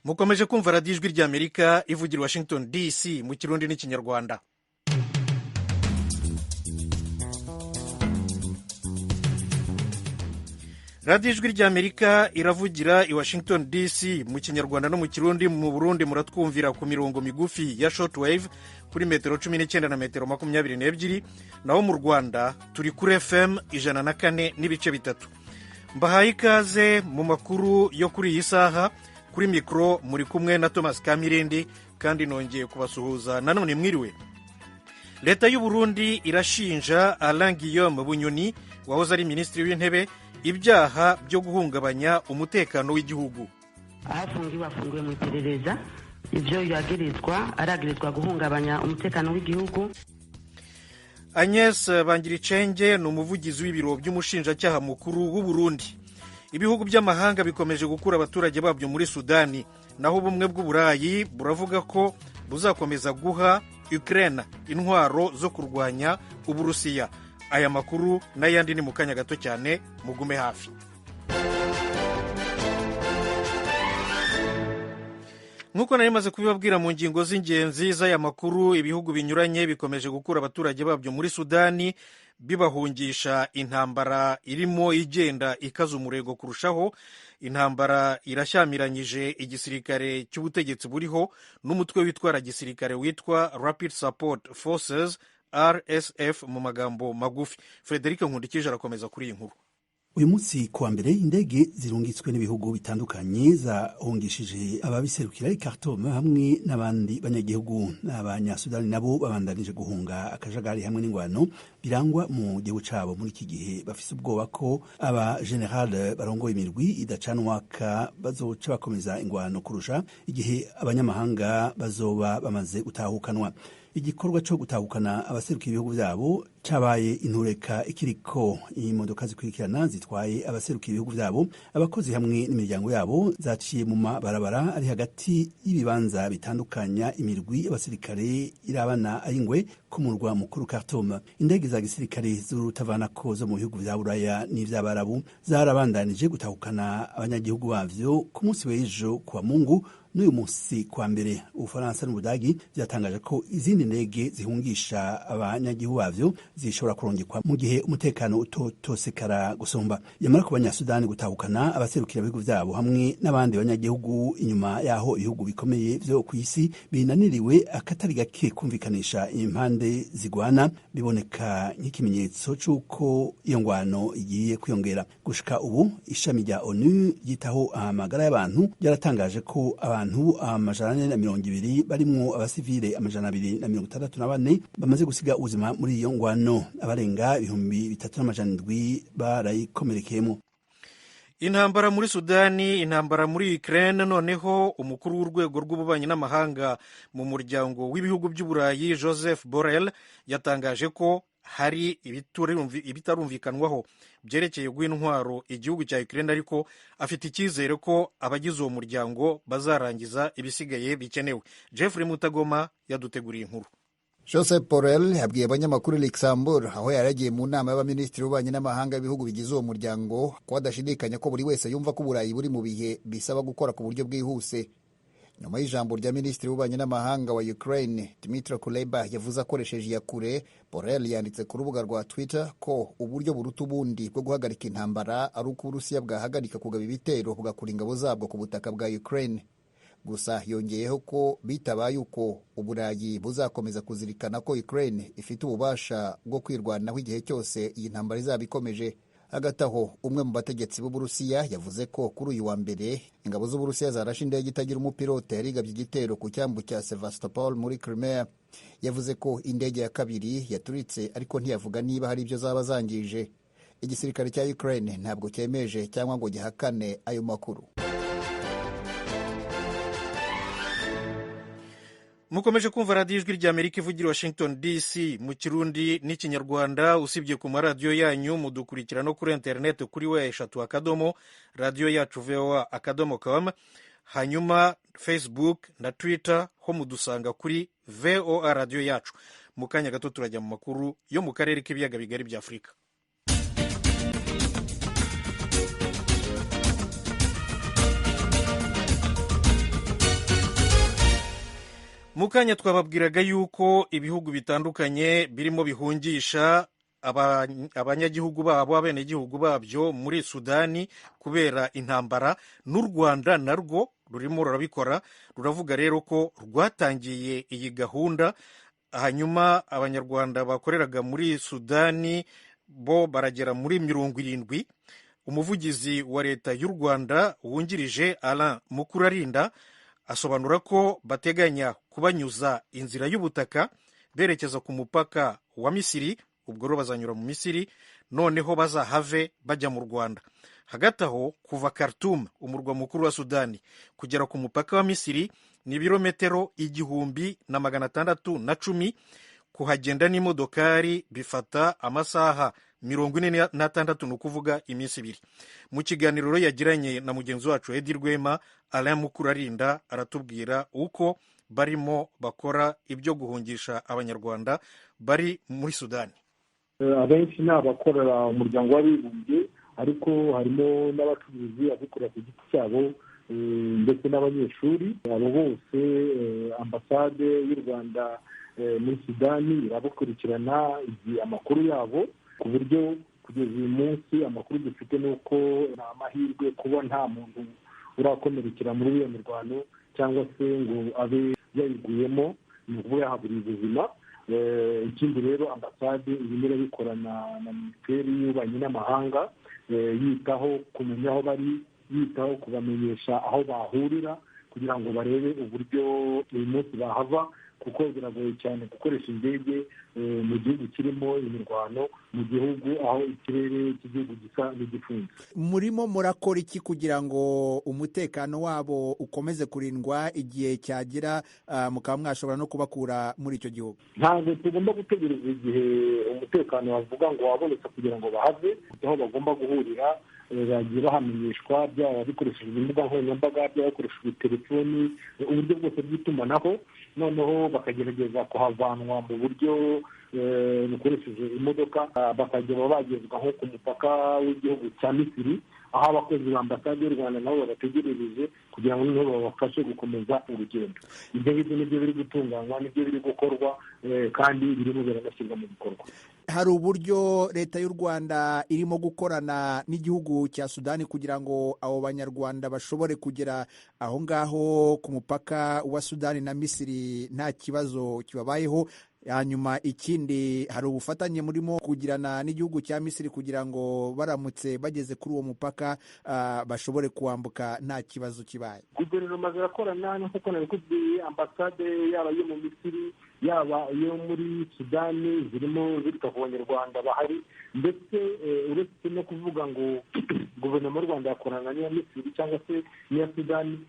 Mukomeje kumva Radiyo Ijwi ry'Amerika ivugira Washington DC mu Kirundi n'Ikinyarwanda. Radiyo Ijwi ry'Amerika iravugira i Washington DC mu Kinyarwanda no mu Kirundi. Mu Burundi muratwumvira ku mirongo migufi ya shortwave kuri metero 19 na metero 22, naho mu Rwanda turi kuri FM 104.3. Mbahaye ikaze mu makuru yo kuri iyi saha. Kuri mikoro muri kumwe na Thomas Kamirindi, kandi nongeye kubasuhuza nanone mwiriwe. Leta y'u Burundi irashinja Alain Guillaume Bunyoni wahoze ari minisitiri w'intebe ibyaha byo guhungabanya umutekano w'igihugu. Aho afungiwe afungiwe mu iperereza, ibyo yagirizwa aragirizwa guhungabanya umutekano w'igihugu. Agnes Bangiricenge ni umuvugizi w'ibiro by'umushinjacyaha mukuru w'u Burundi. Ibihugu by'amahanga bikomeje gukura abaturage babyo muri Sudani, naho Ubumwe bw'Uburayi buravuga ko buzakomeza guha Ukraine intwaro zo kurwanya Uburusiya. Aya makuru n'ayandi ni mu kanya gato cyane, mugume hafi. Nk'uko nari maze kubibabwira mu ngingo z'ingenzi z'aya makuru, ibihugu binyuranye bikomeje gukura abaturage babyo muri Sudani bibahungisha intambara irimo igenda ikaza umurego kurushaho. Intambara irashyamiranyije igisirikare cy'ubutegetsi buriho n'umutwe witwara gisirikare witwa Rapid Support Forces, RSF mu magambo magufi. Frederic Nkundikije arakomeza kuri iyi nkuru. Uyu munsi kuwa mbere, indege zirungitswe n'ibihugu bitandukanye zahungishije ababiserukira i Khartoum hamwe n'abandi banyagihugu. Abanyasudani nabo babandanije guhunga akajagari hamwe n'ingwano birangwa mu gihugu cabo. Muri iki gihe bafise ubwoba ko aba general barongoye imirwi idacanwaka bazoca bakomeza ingwano kurusha igihe abanyamahanga bazoba bamaze gutahukanwa. Igikorwa co gutahukana abaserukiye ibihugu vyabo cabaye intureka ikiriko. Imodoka zikurikirana zitwaye abaserukiye ibihugu vyabo, abakozi hamwe n'imiryango yabo zaciye mu mabarabara ari hagati y'ibibanza bitandukanya imirwi y'abasirikare irabana ayingwe ku murwa mukuru Khartoum. Indege za gisirikare z'urutavanako zo mu bihugu vya Buraya n'ivy'Abarabu zarabandanije gutahukana abanyagihugu bavyo ku munsi w'ejo kuwa Mungu n'uyu munsi kwa mbere. Ubufaransa n'Ubudagi byatangaje ko izindi ndege zihungisha abanyagihugu bavyo zishobora kurungikwa mu gihe umutekano utotosekara gusumba. Yamara ku Banyasudani gutahukana abaserukira ibihugu vyabo hamwe n'abandi banyagihugu inyuma yaho ibihugu bikomeye vyo ku isi binaniriwe akatari gake kumvikanisha impande zigwana, biboneka nk'ikimenyetso c'uko iyo ngwano igiye kwiyongera. Gushika ubu, ishami rya ONU ryitaho amagara y'abantu ryaratangaje ko abantu 420, barimwo abasivile 264, bamaze gusiga ubuzima muri iyo ngwano, abarenga 3700 barayikomerekeyemo. Intambara muri Sudani, intambara muri Ukraine, noneho umukuru w'urwego rw'ububanyi n'amahanga mu muryango w'ibihugu by'Uburayi, Joseph Borrell, yatangaje ko hari ibitarumvikanwaho byerekeye guha intwaro igihugu cya Ukraine, ariko afite icyizere ko abagize uwo muryango bazarangiza ibisigaye bikenewe. Jeffrey Mutagoma yaduteguriye inkuru. Joseph Borrell yabwiye abanyamakuru Luxembourg, aho yari yagiye mu nama y'abaminisitiri b'ububanyi n'amahanga b'ibihugu bigize uwo muryango, ko adashidikanya ko buri wese yumva ko Uburayi buri mu bihe bisaba gukora ku buryo bwihuse. Nyuma y'ijambo rya minisitiri w'ububanyi n'amahanga wa Ukraine Dmytro Kuleba yavuze akoresheje iyakure, Borrell yanditse ku rubuga rwa Twitter ko uburyo buruta ubundi bwo guhagarika intambara ari uko Uburusiya bwahagarika kugaba ibitero, bugakura ingabo zabwo ku butaka bwa Ukraine. Gusa yongeyeho ko bitabaye uko, Uburayi buzakomeza kuzirikana ko Ukraine ifite ububasha bwo kwirwanaho igihe cyose iyi ntambara izaba ikomeje. Hagati aho, umwe mu bategetsi b'Uburusiya yavuze ko kuri uyu wa mbere ingabo z'Uburusiya zarashe indege itagira umupilote yari igabye igitero ku cyambu cya Sevastopol muri Crimea. Yavuze ko indege ya kabiri yaturitse, ariko ntiyavuga niba hari ibyo zaba zangije. Igisirikare cya Ukraine ntabwo cyemeje cyangwa ngo gihakane ayo makuru. Mukomeje kumva Radiyo Ijwi ry'Amerika ivugira Washington DC mu Kirundi n'Ikinyarwanda. Usibye ku maradiyo yanyu, mudukurikira no kuri interineti kuri w3.radiyoyacuvoa.com, hanyuma Facebook na Twitter ho mudusanga kuri VOA Radiyo Yacu. Mu kanya gato turajya mu makuru yo mu karere k'ibiyaga bigari bya Afurika. Mu kanya twababwiraga yuko ibihugu bitandukanye birimo bihungisha abanyagihugu babo, abenegihugu babyo muri Sudani kubera intambara. N'u Rwanda narwo rurimo rurabikora. Ruravuga rero ko rwatangiye iyi gahunda, hanyuma Abanyarwanda bakoreraga muri Sudani bo baragera muri 70. Umuvugizi wa Leta y'u Rwanda wungirije, Alain Mukurarinda, asobanura ko bateganya kubanyuza inzira y'ubutaka berekeza ku mupaka wa Misiri. Ubwo rero bazanyura mu Misiri, noneho bazahave bajya mu Rwanda. Hagati aho, kuva Khartoum, umurwa mukuru wa Sudani, kugera ku mupaka wa Misiri ni ibirometero 1610. Kuhagenda n'imodokari bifata amasaha 46, ni ukuvuga iminsi 2. Mu kiganiro rero yagiranye na mugenzi wacu Edi Rwema, Alain Mukurarinda aratubwira uko barimo bakora ibyo guhungisha Abanyarwanda bari muri Sudani. Abenshi ni abakorera Umuryango w'Abibumbye, ariko harimo n'abacuruzi, abikorera ku giti cyabo, ndetse n'abanyeshuri. Abo bose Ambasade y'u Rwanda muri Sudani irabakurikirana, izi amakuru yabo, ku buryo kugeza uyu munsi amakuru dufite ni uko ni amahirwe kuba nta muntu urakomerekera muri iyo mirwano cyangwa se ngo abe yayiguyemo, ni ukuvuga yahaburiye ubuzima. Ikindi rero, ambasade irimo irabikorana na Minisiteri y'Ububanyi n'Amahanga, yitaho kumenya aho bari, yitaho kubamenyesha aho bahurira kugira ngo barebe uburyo uyu munsi bahava, kuko biragoye cyane gukoresha indege mu gihugu kirimo imirwano, mu gihugu aho ikirere cy'igihugu gisa n'igifunze. Murimo murakora iki kugira ngo umutekano wabo ukomeze kurindwa, igihe cyagera mukaba mwashobora no kubakura muri icyo gihugu? Ntabwo tugomba gutegereza igihe umutekano bavuga ngo wabonetse kugira ngo bahave. Aho bagomba guhurira bagiye bahamenyeshwa, byaba bikoreshejwe imbuga nkoranyambaga, byaba bikoreshejwe telefoni, uburyo bwose bw'itumanaho, noneho bakagerageza kuhavanwa mu buryo bukoresheje imodoka, bakajya bagezwa nko ku mupaka w'igihugu cya Misiri, aho abakozi ba Ambasade y'u Rwanda nabo babategerereje kugira ngo noneho babafashe gukomeza urugendo. Ibyo ngibyo nibyo biri gutunganywa, nibyo biri gukorwa, kandi birimo biranashyirwa mu bikorwa. Hari uburyo Leta y'u Rwanda irimo gukorana n'igihugu cya Sudani kugira ngo abo Banyarwanda bashobore kugera aho ngaho ku mupaka wa Sudani na Misiri nta kibazo kibabayeho? Hanyuma ikindi, hari ubufatanye murimo kugirana n'igihugu cya Misiri kugira ngo baramutse bageze kuri uwo mupaka bashobore kuwambuka nta kibazo kibaye? Guverinoma zirakorana, nk'uko nabikubwiye. Ambasade yaba iyo mu Misiri, yaba iyo muri Sudani, zirimo zita ku Banyarwanda bahari. Ndetse uretse no kuvuga ngo Guverinoma y'u Rwanda yakorana n'iya Misiri cyangwa se n'iya Sudani,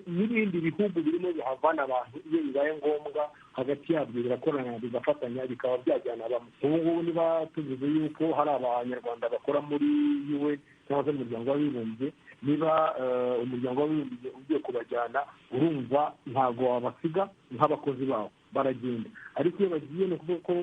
n'ibindi bihugu birimo bihavana abantu iyo bibaye ngombwa, hagati yabyo birakorana, bigafatanya, bikaba byajyana bamwe. Ubu ngubu niba tuvuze yuko hari Abanyarwanda bakora muri UN cyangwa se Umuryango w'Abibumbye, niba Umuryango w'Abibumbye ugiye kubajyana, urumva ntabwo wabasiga nk'abakozi babo, baragenda. Ariko iyo bagiye, ni ukuvuga ko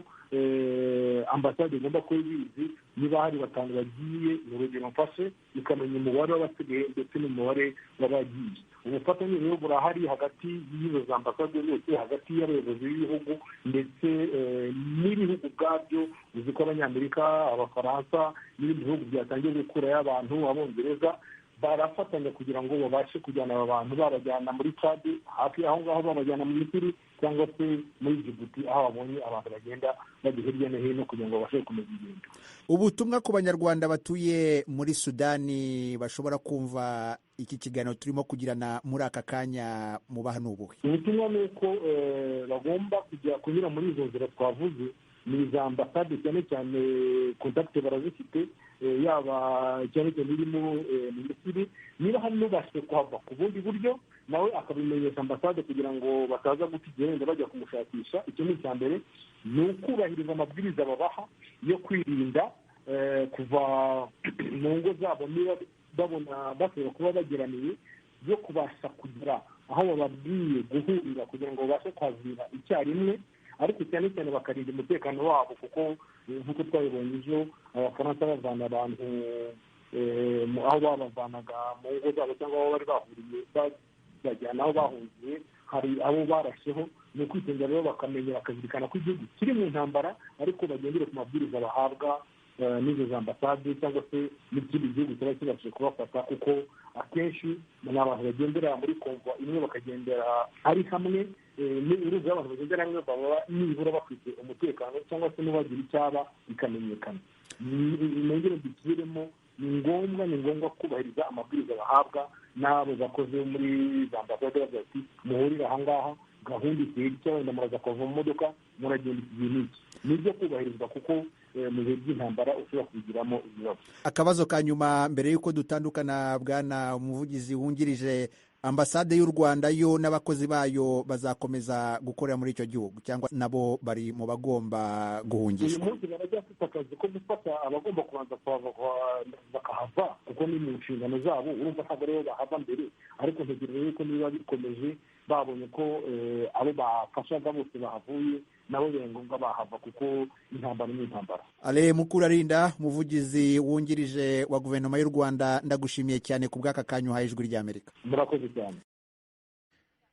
ambasade igomba kuba ibizi. Niba hari batanu bagiye, ni urugero mfashe, ikamenya umubare w'abasigaye ndetse n'umubare w'abagiye. Ubufatanye rero burahari hagati y'izo za ambasade zose, hagati y'abayobozi b'ibihugu ndetse n'ibihugu ubwabyo. Uzi ko Abanyamerika, Abafaransa n'ibindi bihugu byatangiye gukurayo abantu, Abongereza, barafatanya kugira ngo babashe kujyana aba bantu, babajyana muri Cadi hafi aho ngaho, babajyana mu Misiri cyangwa se muri Jibuti, aho babonye abantu bagenda bajya hirya no hino kugira ngo babashe gukomeza ingendo. Ubutumwa ku Banyarwanda batuye muri Sudani bashobora kumva iki kiganiro turimo kugirana muri aka kanya mubaha ni ubuhe? Ubutumwa ni uko bagomba kujya kunyura muri izo nzira twavuze, ni za ambasade cyane cyane, contact barazifite, yaba cyane cyane irimo mu Misiri. Niba hari n'ubashije kuhava ku bundi buryo, nawe akabimenyesha ambasade kugira ngo bataza guta igihe wenda bajya kumushakisha. Icyo ni icya mbere. Ni ukubahiriza amabwiriza babaha yo kwirinda kuva mu ngo zabo niba babona bashobora kuba bageraniye, yo kubasha kugera aho bababwiye guhurira kugira ngo babashe kwazira icyarimwe, ariko cyane cyane bakarinda umutekano wabo, kuko nk'uko twabibonye ejo Abafaransa bavana abantu aho babavanaga mu ngo zabo cyangwa aho bari bahuriye, bajyana aho bahungiye, hari abo barasheho. Ni ukwitondera rero, bakamenya, bakazirikana ko igihugu kiri mu ntambara, ariko bagendere ku mabwiriza bahabwa n'izo za ambasade cyangwa se n'ikindi gihugu kiba kibashije kubafata, kuko akenshi ni abantu bagendera muri convoi imwe, bakagendera ari hamwe. Urumva, abantu bagendera hamwe baba nibura bafite umutekano, cyangwa se n'uwagira icyaba bikamenyekana. Nongere mbisubiremo, ni ngombwa kubahiriza amabwiriza bahabwa n'abo bakozi bo muri za ambasade, bavuga ati: "Muhurire ahangaha, gahunda iteye itya, wenda muraza kuva mu modoka, muragenda iki gihe n'iki." Ni ibyo kubahirizwa, kuko mu bihe by'intambara ushobora kubigiramo ibibazo. Akabazo ka nyuma mbere y'uko dutandukana, bwana umuvugizi wungirije: ambasade y'u Rwanda yo n'abakozi bayo bazakomeza gukorera muri icyo gihugu, cyangwa nabo bari mu bagomba Uyu guhungishwa? munsi baracyafite akazi ko gufata abagomba kubanza kuhava, bakahava, kuko ni mu nshingano zabo. Urumva, ntabwo aribo bahava mbere, ariko ntegereje yuko niba bikomeje, babonye ko abo bafashaga bose bahavuye, nabo bibaye ngombwa bahava, kuko intambara ni intambara. Alain Mukurarinda, umuvugizi wungirije wa Guverinoma y'u Rwanda, ndagushimiye cyane ku bw'aka kanya uhaye Ijwi ry'Amerika. Murakoze cyane.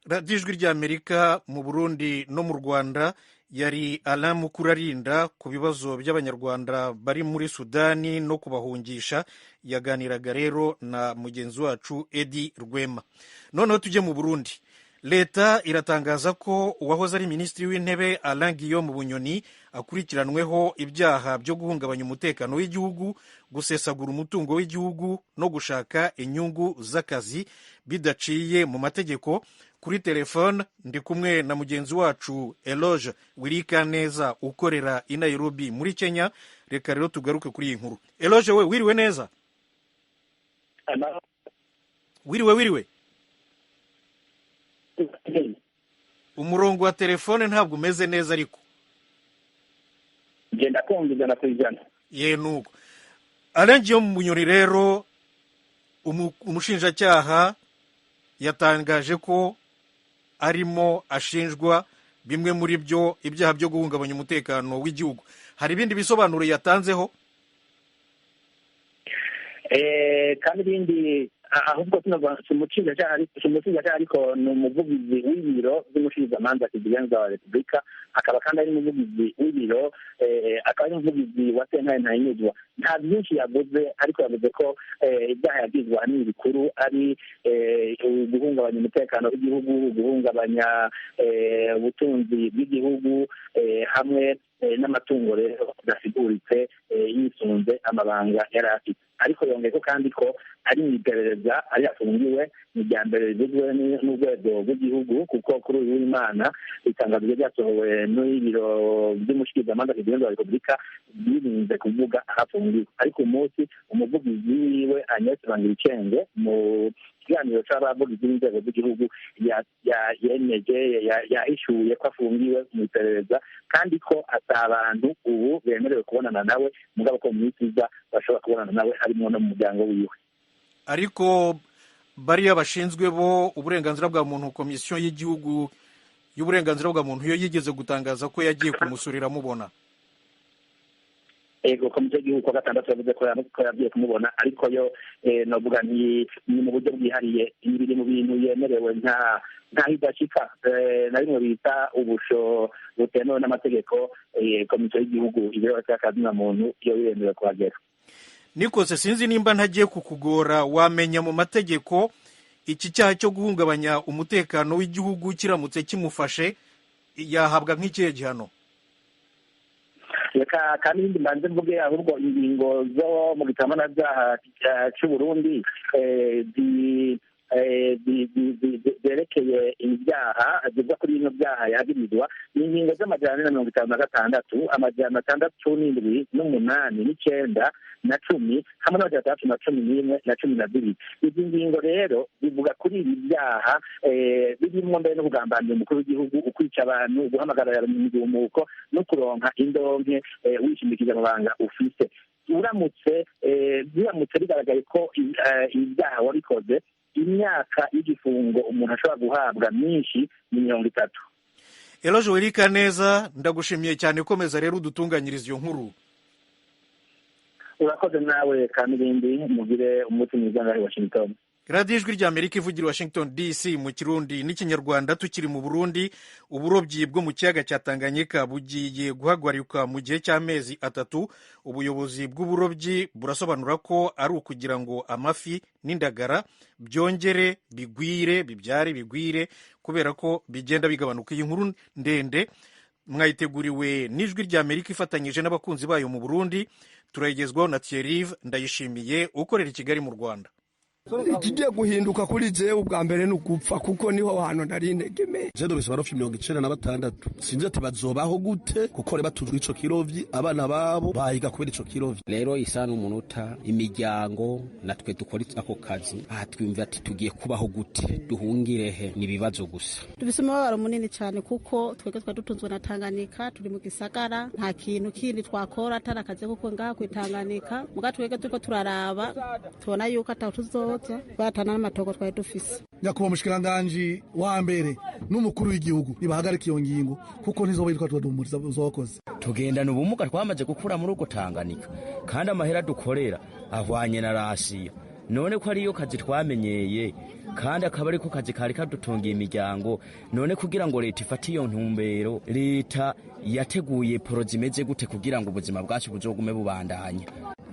Radiyo Ijwi ry'Amerika mu Burundi no mu Rwanda. Yari Alain Mukurarinda ku bibazo by'Abanyarwanda bari muri Sudani no kubahungisha. Yaganiraga rero na mugenzi wacu Edi Rwema. Noneho tujye mu Burundi. Leta iratangaza ko uwahoze ari Minisitiri w'Intebe Alain Guillaume Bunyoni akurikiranweho ibyaha byo guhungabanya umutekano w'igihugu, gusesagura umutungo w'igihugu no gushaka inyungu z'akazi bidaciye mu mategeko. Kuri telefone ndi kumwe na mugenzi wacu Eloge Wirikaneza ukorera i Nairobi muri Kenya. Reka rero tugaruke kuri iyi nkuru. Eloge we, wiriwe neza? Wiriwe, wiriwe. Umurongo wa telefone ntabwo umeze neza, ariko Genda kumva 100%. Ye, nuko Alain Guillaume Bunyoni rero, umushinjacyaha yatangaje ko arimo ashinjwa bimwe muri byo, ibyaha byo guhungabanya umutekano w'igihugu. Hari ibindi bisobanuro yatanzeho? Kandi ibindi ahubwo si umushinjacyaha, ariko ni umuvugizi w'ibiro by'umushinjamanza kizigenza wa Repubulika, akaba kandi ari umuvugizi w'ibiro, akaba ari umuvugizi wa sentare ntahinyuzwa. Nta byinshi yavuze, ariko yavuze ko ibyaha yagizwe ahanini bikuru ari guhungabanya umutekano w'igihugu, guhungabanya ubutunzi bw'igihugu, hamwe n'amatungo rero adasiguritse yisunze amabanga yari afite. Ariko yongeye ko kandi ko ari mu iperereza, ari afungiwe. Ni irya mbere rivuzwe n'urwego rw'igihugu, kuko kuri uyu w'Imana itangazo ryasohowe n'ibiro by'umushyikirizamanza kigenza wa Repubulika birinze kuvuga aho afungiwe. Ariko umunsi umuvugizi wiwe Agnes Bangiricenge, mu kiganiro c'abavugizi b'inzego z'igihugu, yemeje, yahishuye ko afungiwe mu iperereza, kandi ko ata bantu ubu bemerewe kubonana nawe, mugabo ko mu minsi iza bashobora kubonana nawe, harimo no mu muryango wiwe. Ariko bariya bashinzwe bo uburenganzira bwa muntu, Komisiyo y'Igihugu y'Uburenganzira bwa Muntu, yo yigeze gutangaza ko yagiye kumusura, iramubona. Ego, Komisiyo y'igihugu kuwa gatandatu yavuze ko yagiye kumubona, ariko yo novuga ni mu buryo bwihariye, biri mu bintu yemerewe, nta ntaho idashika na bimwe bita ubusho butemewe n'amategeko. Komisiyo y'igihugu ibireba cy'akazina muntu yo yemerewe kuhagera. Nikose sinzi nimba ntagiye kukugora, wamenya mu mategeko iki cyaha cyo guhungabanya umutekano w'igihugu kiramutse kimufashe yahabwa nk'ikihe gihano? Reka kandi ibindi mbanze mvuge ahubwo ingingo zo mu gitabo mpanabyaha cy'u Burundi zerekeye ibyaha zivuga kuri bino byaha yagirizwa ni ingingo z'456, 607 n'umunani n'icyenda na 10, hamwe n'611 na 12. Izi ngingo rero zivuga kuri ibi byaha birimo mbere no kugambanira umukuru w'igihugu, ukwica abantu, guhamagarira imigumuko no kuronka indonke wishimikije amabanga ufise. Uramutse biramutse bigaragaye ko ibyaha wabikoze, imyaka y'igifungo umuntu ashobora guhabwa myinshi ni 30. Eloge Werika neza, ndagushimiye cyane. Komeza rero udutunganyirize iyo nkuru. Urakoze nawe Kamirindi, mugire umunsi mwiza ngaho i Washington. Radiyo Ijwi ry'Amerika ivugira Washington DC mu Kirundi n'Ikinyarwanda. Tukiri mu Burundi, uburobyi bwo mu kiyaga cya Tanganyika bugiye guhagarikwa mu gihe cy'amezi 3. Ubuyobozi bw'uburobyi burasobanura ko ari ukugira ngo amafi n'indagara byongere bigwire, bibyare bigwire, kubera ko bigenda bigabanuka. Iyi nkuru ndende mwayiteguriwe n'Ijwi ry'Amerika ifatanyije n'abakunzi bayo mu Burundi, turayigezwaho na Thierry Ndayishimiye ukorera i Kigali mu Rwanda. Ikigiye guhinduka kuri jewe ubwa mbere ni ugupfa, kuko niho hantu nari ntegemeye. Je ndobese abarovyi 96, sinzi ati bazobaho gute, kuko batujwe ico kirovyi, abana babo bahiga kubera ico kirovyi. Rero isa n'umunota imiryango natwe dukora ako kazi, aha twumva ati tugiye kubaho gute, duhungire he? Ni ibibazo gusa. Dufise umubabaro munini cyane, kuko twebwe twari dutunzwe na Tanganyika, turi mu gisagara, nta kintu kindi twakora atari akazi kuko ngaha kwitanganyika. Muga twebwe turiko turaraba tubona yuko ataho tuzoza batana n'amatongo twari dufise. Nyakubahwa mushikiranganji wa mbere n'umukuru w'igihugu, nibahagarika iyo ngingo, kuko ntizoba yitwa twadumuriza uzokoze. Tugendana ubumuga twamaze gukura muri urwo Tanganyika, kandi amahera dukorera ahwanye na rasiyo. None ko ariyo kazi twamenyeye, kandi akaba ariko kazi kari kadutungiye imiryango, none kugira ngo leta ifate iyo ntumbero, leta yateguye poro zimeze gute kugira ngo ubuzima bwacu buzogume bubandanya?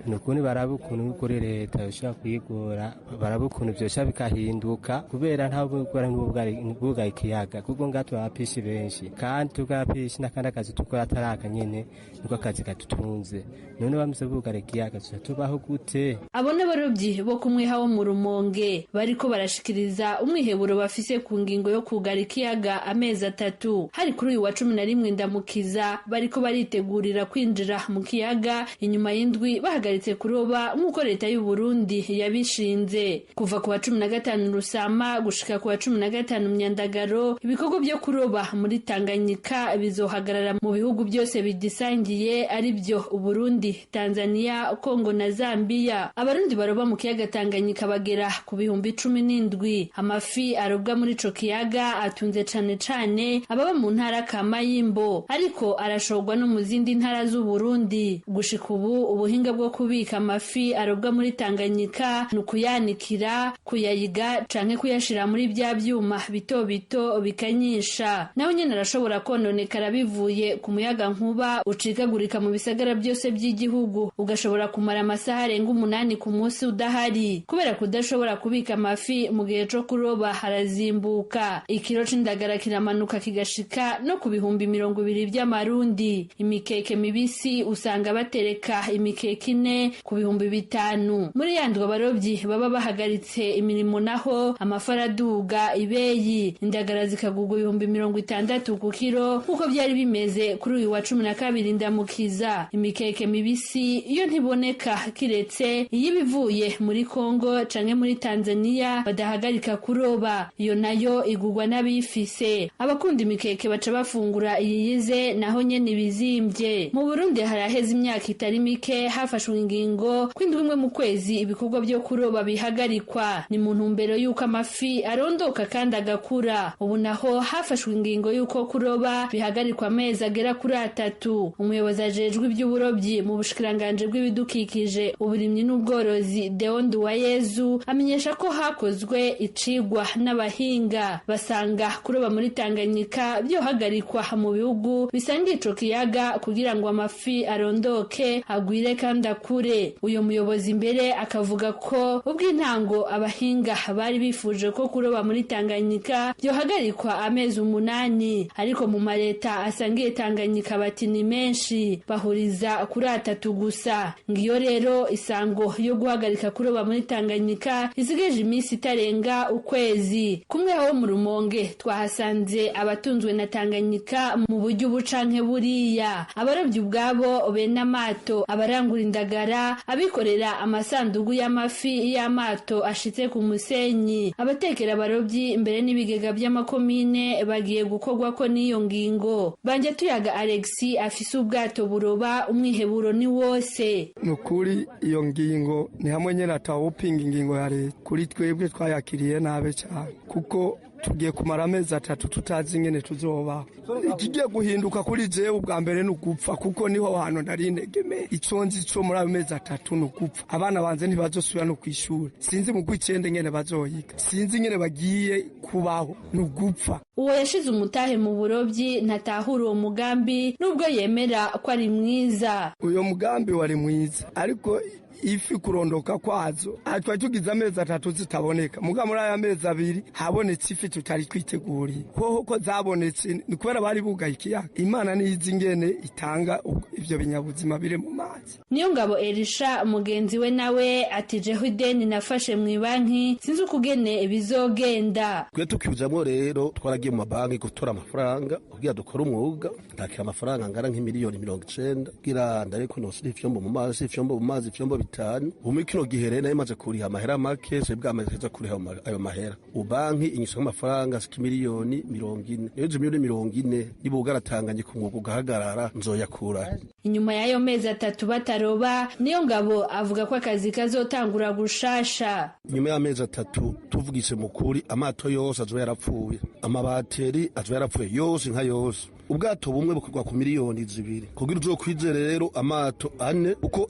Ni ukuntu baraba ukuntu kuri leta bishobora kuyigora, baraba ukuntu byosha bikahinduka, kubera nta bwugaye ikiyaga, kuko ngaha turabapishi benshi, kandi tugapishi n'akandi akazi dukora atari aka nyene, niko akazi kadutunze. None bamaze bugara ikiyaga, tuca tubaho gute? Abo n'abarobyi bo kumweha wo mu Rumonge bariko barashikiriza umwiheburo bafise ku ngingo yo kugara ikiyaga amezi 3. Hari kuri uyu wa 11 Ndamukiza, bariko baritegurira kwinjira mu kiyaga inyuma y'indwi bahagaritse kuroba nk'uko leta y'u Burundi yabishinze. Kuva ku wa 15 Rusama gushika ku wa 15 Myandagaro, ibikorwa byo kuroba muri Tanganyika bizohagarara mu bihugu byose bigisangiye, ari byo Uburundi, Tanzania, Kongo na Zambia. Abarundi baroba mu kiyaga Tanganyika bagera ku 17,000. Amafi arobwa muri ico kiyaga atunze cane cane ababa mu ntara Kamayimbo, ariko arashorwa no mu zindi ntara z'u Burundi. Gushika ubu ubuhinga bwo kubika amafi arobwa muri Tanganyika ni ukuyanikira, kuyayiga canke kuyashira muri bya vyuma bito bito bikanyisha. Naho nyene arashobora kononekara bivuye ku muyaga nkuba ucikagurika mu bisagara byose by'igihugu, ugashobora kumara amasaha arenga 8 ku munsi udahari. Kubera kudashobora kubika amafi mu gihe co kuroba, harazimbuka. Ikiro c'indagara kiramanuka kigashika no ku 20,000 by'amarundi. Imikeke mibisi usanga batereka imikeke 4 ku 5,000. Muri yandwa abarobyi baba bahagaritse imirimo, naho amafi araduga ibeyi, indagara zikagurwa 60,000 ku kiro, nk'uko byari bimeze kuri uyu wa 12 Ndamukiza. Imikeke mibisi iyo ntiboneka, kiretse iyo ibivuye muri Kongo canke muri Tanzania badahagarika kuroba, iyo nayo igurwa n'abifise. Abakunda imikeke baca bafungura iyiyize, naho nyene ibizimbye. Mu Burundi haraheze imyaka itari mike hafashwe ingingo ko indwi imwe mu kwezi ibikorwa byo kuroba bihagarikwa. Ni mu ntumbero y'uko amafi arondoka kandi agakura. Ubu naho hafashwe ingingo y'uko kuroba bihagarikwa amezi agera kuri 3. Umuyobozi ajejwe iby'uburobyi mu bushikiranganji bw'ibidukikije, uburimyi n'ubworozi, Deo Nduwayezu, amenyesha ko hakozwe icigwa n'abahinga, basanga kuroba muri Tanganyika byohagarikwa mu bihugu bisangiye ico kiyaga kugira ngo amafi arondoke, agwire kandi akure. Uyo muyobozi imbere akavuga ko ubw'intango abahinga bari bifuje ko kuroba muri Tanganyika byohagarikwa amezi 8, ariko mu mareta asangiye Tanganyika bati ni menshi, bahuriza kuri 3 gusa. Ngiyo rero isango yo guhagarika kuroba muri Tanganyika isigeje iminsi itarenga ukwezi kumwe. Aho mu Rumonge twahasanze abatunzwe na Tanganyika mu buryo ubucanke buriya, abarobyi ubwabo bene amato, abarangura indagara, abikorera amasandugu y'amafi y'amato ashitse ku musenyi, abatekera abarobyi imbere n'ibigega by'amakomine bagiye gukorwa ko n'iyo ngingo. Banje tuyaga Alexi afise ubwato buroba, umwiheburo ni wose. Nukuri iyo ngingo ni hamwe nyene atawupinga ingingo ya leta. Kuri twebwe twayakiriye nabe cyane, kuko Tugiye kumara amezi 3 tutazi ingene tuzobaho. Ikigiye guhinduka kuri jewe ubwa mbere ni ugupfa, kuko niho hantu nari ntegemeye. Ico nzi co muri ayo mezi 3 ni ugupfa. Abana banze ntibazosubira no kw'ishure, sinzi mu gw'icenda ingene bazoyiga, sinzi ingene bagiye kubaho, ni ugupfa. Uwo yashize umutahe mu burobyi ntatahura uwo mugambi nubwo yemera ko ari mwiza. Uyo mugambi wari mwiza, ariko ifi kurondoka kwazo twari tugize amezi 3 zitaboneka, muga muri aya mezi 2 habonetse ifi tutari twiteguriye. Hoho ko zabonetse ni kubera bari bugaye ikiyaga. Imana niyizi ingene itanga ivyo binyabuzima biri mu mazi. Niyo ngabo Elisha mugenzi we nawe atijeho ideni nafashe mu banki, sinzi ukugene bizogenda. Twe tukibujamwo rero twaragiye mu mabanki gutora amafaranga kugira dukore umwuga, ndakira amafaranga angana nk'imiliyoni 90 kugira ndareko nosira ivyombo mu mazi, ivyombo mu mazi, ivyombo 5. Ubu kino gihe rero nayo maze kuriha amahera make, se bwamaze kuriha ayo mahera. Ubanki inyisha amafaranga ashika miliyoni 40. Rero izo miliyoni 40 nibugaratanganye ku mwuga ugahagarara nzoyakura. Inyuma y'ayo mezi 3 bataroba, niyo ngabo avuga ko akazi kazotangura gushasha. Inyuma y'amezi 3 tuvugise mukuri, amato yose azoba yarapfuye, amabateri azoba yarapfuye yose nka yose. Ubwato bumwe bukorwa ku miliyoni 2 kugira uzokwizere rero amato 4, uko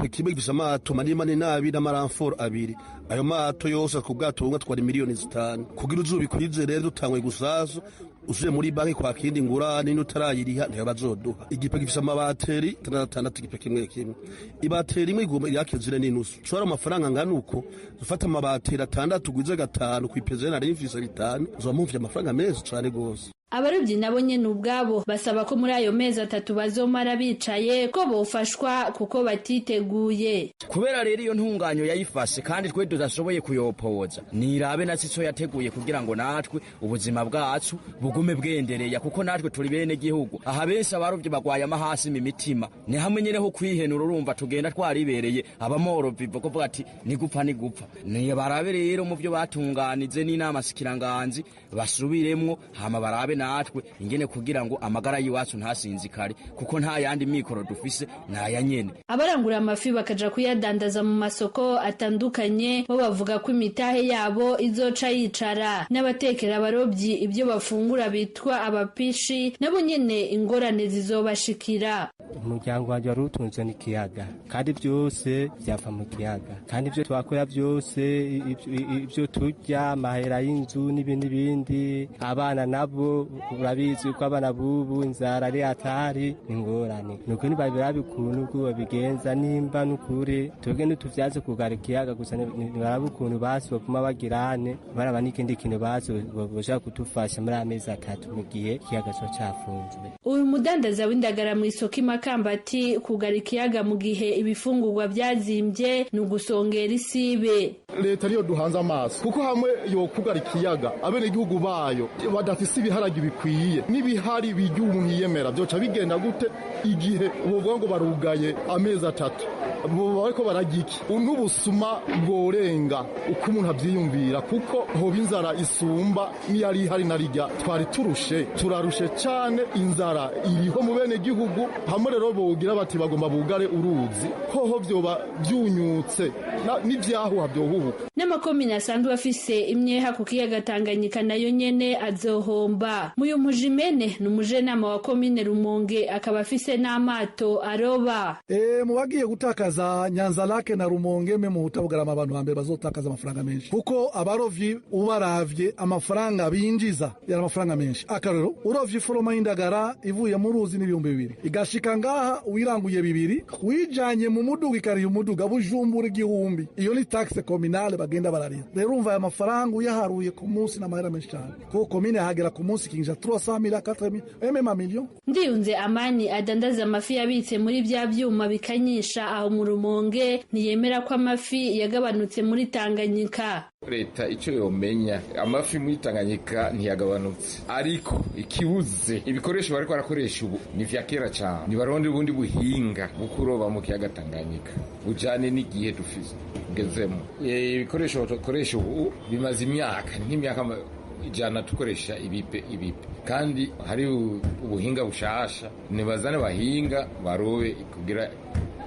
kimwe gifise amato manini manini 2 n'amaramforo 2. Ayo mato yose ku bwato bumwe twari miliyoni 5. Kugira uzobikwizere rero dutangwe gusazo usuye muri banki kwa kindi ngurane n'utarayiriha ntiyo bazoduha. Igipe gifise amabateri 66, igipe kimwe kimwe, ibateri imwe igomba yakezire n'inusu. Ushobora amafaranga angana uko ufata amabateri 6 ugwize 5 kwipezera nari mfise 5, uzoba mumvye amafaranga menshi cane gose. Abarobyi nabo nyene ubwabo basaba ko muri ayo mezi 3 bazomara bicaye ko bofashwa kuko batiteguye. Kubera rero iyo ntunganyo yayifashe kandi twe tudashoboye kuyopoza, nirabe na sico yateguye kugira ngo natwe ubuzima bwacu bugume bwendereya, kuko natwe turi bene gihugu. Aha benshi abarobyi bagwaye amahasi mu mitima, ni hamwe nyene ho kwihenura. Urumva tugenda twaribereye abamorovi kuvuga ati nigupfa nigupfa. Ni barabe rero mu byo batunganize n'inama sikiranganzi basubiremwo, hama barabe natwe ingene kugira ngo amagara yiwacu ntasinzikare, kuko nta yandi mikoro dufise naya nyene. Abarangura amafi bakaja kuyadandaza mu masoko atandukanye bo bavuga ko imitahe yabo izoca yicara. N'abatekera abarobyi ibyo bafungura bitwa abapishi nabo nyene ingorane zizobashikira. Umuryango wanje wari utunzwe n'ikiyaga, kandi byose byava mu kiyaga, kandi ibyo twakora byose, ibyo turya, amahera y'inzu n'ibindi bindi. Abana nabo urabizi ko abana bubu inzara ari atari ingorane. Nuko nibabirabe ukuntu ubwo babigenza, nimba nukuri twebwe ntituvyaze kugara ikiyaga gusa, nibarabe ukuntu basi baguma bagirane, baraba n'ikindi kintu basi boshaka kudufasha muri amezi 3 mu gihe ikiyaga co cafunzwe. Uyu mudandaza w'indagara mw'isoko Imakamba ati kugara ikiyaga mu gihe ibifungurwa vyazimbye ni ugusongera isibe. Leta niyo duhanze amaso, kuko hamwe yokugara ikiyaga abenegihugu bayo badafise ibiharage bikwiye n'ibihari bijya umuntu yiyemera, byoca bigenda gute igihe bovuga ngo barugaye amezi 3 bariko bararya iki? N'ubusuma bworenga uko umuntu avyiyumvira, kuko hoba inzara isumba n'iyari ihari narirya. Twari turushe, turarushe cane, inzara iriho mu bene gihugu. Hamwe rero bogira bati bagomba bugare uruzi, hoho vyoba vyunyutse n'ivyahuha vyohuhuka. N'amakomine asanzwe afise imyeha ku kiyaga Tanganyika nayo nyene azohomba. Muyu Mujimene ni umujenama wa komine Rumonge, akaba afise n'amato aroba. Mu bagiye gutakaza Nyanza-Lac na Rumonge me mu Butabugarama, abantu bambere bazotakaza amafaranga menshi, kuko abarovyi ubaravye amafaranga binjiza yari amafaranga menshi. Akarero urovye iforoma y'indagara ivuye mu ruzi n'ibihumbi 2 igashika ngaha wiranguye 2, wijanye mu muduga ikariye umuduga Bujumbura 1000. Iyo ni taxe communale bagenda barariha. Rero urumva aya mafaranga uyaharuye ku munsi n'amahera menshi cyane, kuko komine hagera ku munsi kinja 300,000 400,000 même million. Ndiyunze Amani adandaza amafi yabitse muri bya byuma bikanyisha aho mu Rumonge ntiyemera ko amafi yagabanutse muri Tanganyika. Leta icyo yomenya, amafi muri Tanganyika ntiyagabanutse, ariko ikibuze ibikoresho bariko barakoresha ubu ni vya kera cyane. Nibaronde ubundi buhinga bwo kuroba mu kiyaga Tanganyika bujane n'igihe dufise tugezemo. Ibikoresho dukoresha ubu bimaze imyaka nk'imyaka 100 tukoresha ibipe kandi hari ubuhinga bushasha. Nibazane bahinga barobe kugira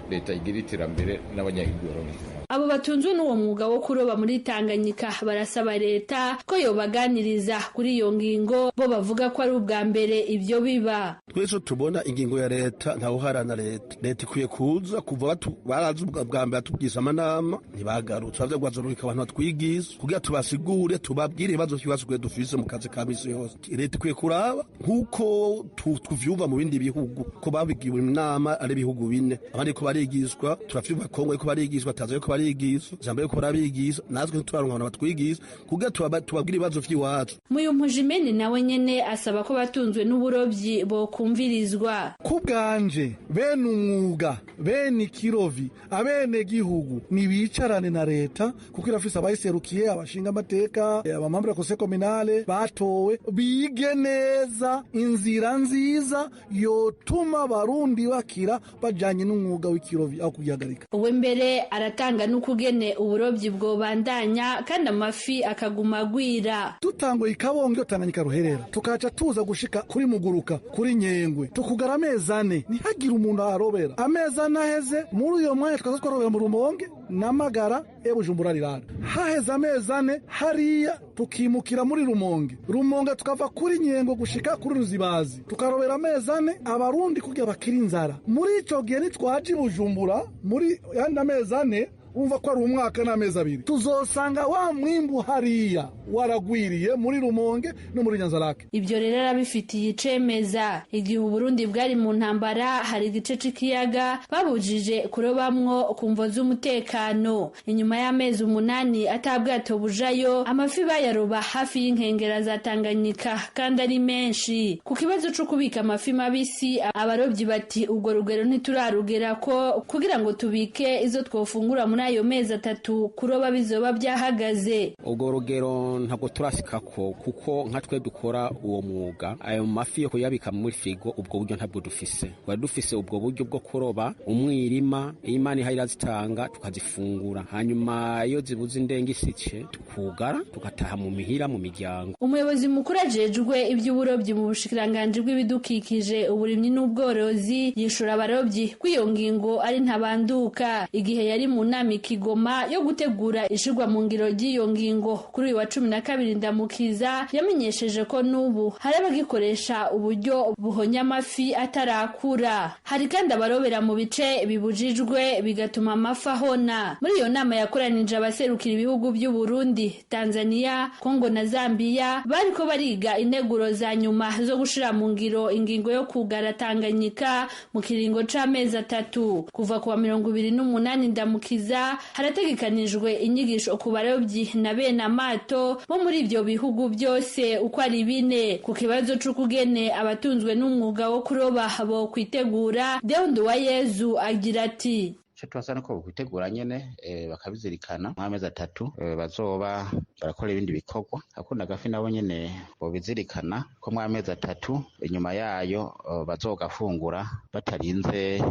Leta igira iterambere n'abanyagihugu baronke iterambere. Abo batunzwe n'uwo mwuga wo kuroba muri Tanganyika barasaba leta ko yobaganiriza kuri iyo ngingo, bo bavuga ko ari ubwa mbere ibyo biba. Twese tubona ingingo ya leta, ntawuharana leta. Leta ikwiye kuza kuva barazi ubwa mbere batubwisa amanama ntibagarutse, bavuze ngo bazorungika abantu batwigiza kugira tubasigure, tubabwire ibibazo byibasiwe dufise mu kazi ka misi yose. Leta ikwiye kuraba nk'uko tuvyumva mu bindi bihugu ko babigiwe inama ari ibihugu bine, abandi ko barigishwa, turavyumva Kongo ko barigishwa, Tanzania ko barigishwa, Zambia ko barabigishwa, natwe ntituraronka abantu batwigisha kugira tubabwire ibibazo vy'iwacu. Muyumpujimene nawe nyene asaba ko batunzwe n'uburovyi bokumvirizwa. Ku bwanje, bene umwuga, bene ikirovi, abene gihugu nibicarane na leta, kuko irafise abayiserukiye, abashinga amateka, abamambra conseil communale batowe, bige neza inzira nziza yotuma abarundi bakira bajanye n'umwuga w'ikirovi aho kugihagarika. Uwe mbere aratanga n'ukugene uburovyi bwobandanya kandi amafi akaguma agwira. Dutanguye ikabonge Tanganyika ruherera, tukaca tuza gushika kuri Muguruka, kuri Nyengwe, tukugara amezi 4, ntihagire umuntu aharobera. Amezi 4 aheze, muri uyo mwanya tukaza twarobera mu Rumonge n'Amagara e Bujumbura rirara. Haheze amezi 4 hariya tukimukira muri Rumonge, Rumonge tukava kuri Nyengwe gushika kuri Ruzibazi, tukarobera amezi 4 abarundi kugira bakira inzara. Muri ico gihe nitwaje Bujumbura muri yandi amezi 4, umva ko ari umwaka n'amezi 2, tuzosanga wa mwimbu hariya waragwiriye muri Rumonge no muri Nyanzarake. Ibyo rero arabifitiye icemeza. Igihe Uburundi bwari mu ntambara, hari igice c'ikiyaga babujije kurobamwo ku mvo z'umutekano. Inyuma y'amezi 8 atabwato bujayo, amafi bayaroba hafi y'inkengera za Tanganyika kandi ari menshi. Ku kibazo co kubika amafi mabisi, abarobyi bati ubwo rugero ntiturarugera ko kugira ngo tubike izo twofungura muri ayo mezi 3 kuroba bizoba byahagaze. Ubwo rugero ntabwo turasikako, kuko nka twe dukora uwo mwuga, ayo mafi yo kuyabika muri frigo ubwo buryo ntabwo dufise. Twari dufise ubwo buryo bwo kuroba umwirima, Imana ihaye irazitanga tukazifungura, hanyuma iyo zibuze indenga isice tukugara tugataha mu mihira mu miryango. Umuyobozi mukuru ajejwe iby'uburobyi mu bushikiranganji bw'ibidukikije, uburimyi n'ubworozi yishura abarobyi ko iyo ngingo ari ntabanduka. Igihe yari mu nama Kigoma yo gutegura ishirwa mu ngiro ry'iyo ngingo kuri uyu wa 12 Ndamukiza, yamenyesheje ko n'ubu hari abagikoresha uburyo buhonya amafi atarakura. Hari kandi abarobera mu bice bibujijwe bigatuma amafi ahona. Muri iyo nama yakoranije abaserukira ibihugu by'u Burundi, Tanzania, Kongo na Zambia, bariko bariga integuro za nyuma zo gushira mu ngiro ingingo yo kugara Tanganyika mu kiringo c'amezi 3. Kuva kuwa 28 Ndamukiza harategekanijwe inyigisho ku barobyi na bene amato bo muri ibyo bihugu byose uko ari bine, ku kibazo c'ukugene abatunzwe n'umwuga wo kuroba bo kwitegura. Deo Nduwayezu agira ati ico tubasaba nuko bokwitegura nyene, bakabizirikana nk'amezi 3 bazoba barakora ibindi bikorwa. Akunda agafi nabo nyene bobizirikana ko mw'amezi 3 inyuma yayo bazogafungura batarinze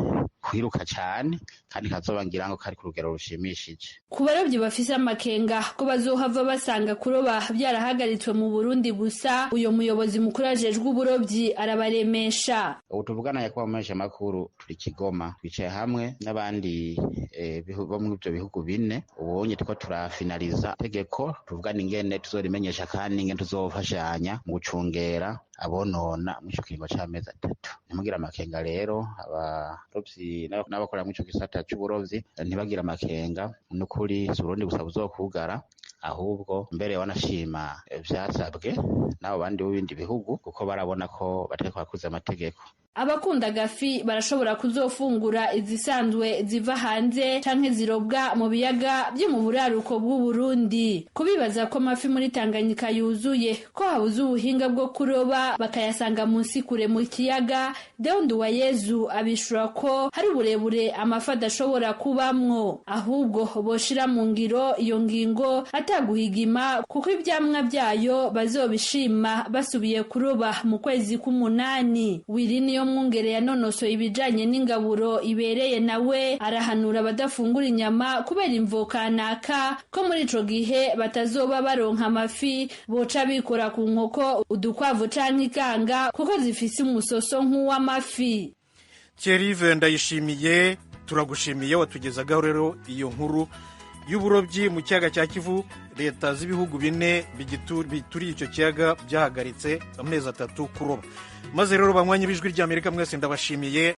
kwiruka cane, kandi kazoba ngira ngo kari ku rugero rushimishije. Ku barovyi bafise amakenga ko bazohava basanga kuroba byarahagaritswe mu Burundi gusa, uyo muyobozi mukuru ajejwe uburovyi arabaremesha. Ubu tuvugana nyakubahwa mumenyeshamakuru, turi Kigoma, twicaye hamwe n'abandi bo muri ivyo bihugu bine. Ubonye turiko turafinaliza itegeko, tuvugana ingene tuzorimenyesha kandi ingene tuzofashanya mu gucungera abonona mw'ico kiringo c'amezi 3. Ntimugire amakenga rero, abarovyi n'abakora mw'ico gisata c'uburovyi ntibagire amakenga, n'ukuri si Uburundi gusa buzokugara, ahubwo mbere wanashima vyasabwe n'abo bandi b'ibindi bihugu, kuko barabona ko batariko bakuza amategeko. Abakunda agafi barashobora kuzofungura izisanzwe ziva hanze canke zirobwa mu biyaga byo mu buraruko bw'u Burundi. Kubibaza ko amafi muri Tanganyika yuzuye, ko habuze ubuhinga bwo kuroba bakayasanga munsi kure mu kiyaga, Deo Nduwayezu abishura ko hari uburebure amafi adashobora kubamwo, ahubwo boshira mu ngiro iyo ngingo ataguhigima, kuko ivyamwa vyayo bazobishima basubiye kuroba mu kwezi k'umunani. Wiri Mwungere yanonosoye ibijanye n'ingaburo ibereye nawe arahanura abadafungura inyama kubera imvo kanaka ko muri ico gihe batazoba baronka amafi, boca bikora ku nkoko, udukwavu canke ikanga kuko zifise umusoso nk'uw'amafi. Thierry Ndayishimiye Turagushimiye, watugezagaho rero iyo nkuru y'uburobyi mu kiyaga cya Kivu. Leta z'ibihugu bine bituriye icyo kiyaga byahagaritse amezi 3 kuroba. Maze rero, banywanyi b'Ijwi ry'Amerika mwese, ndabashimiye.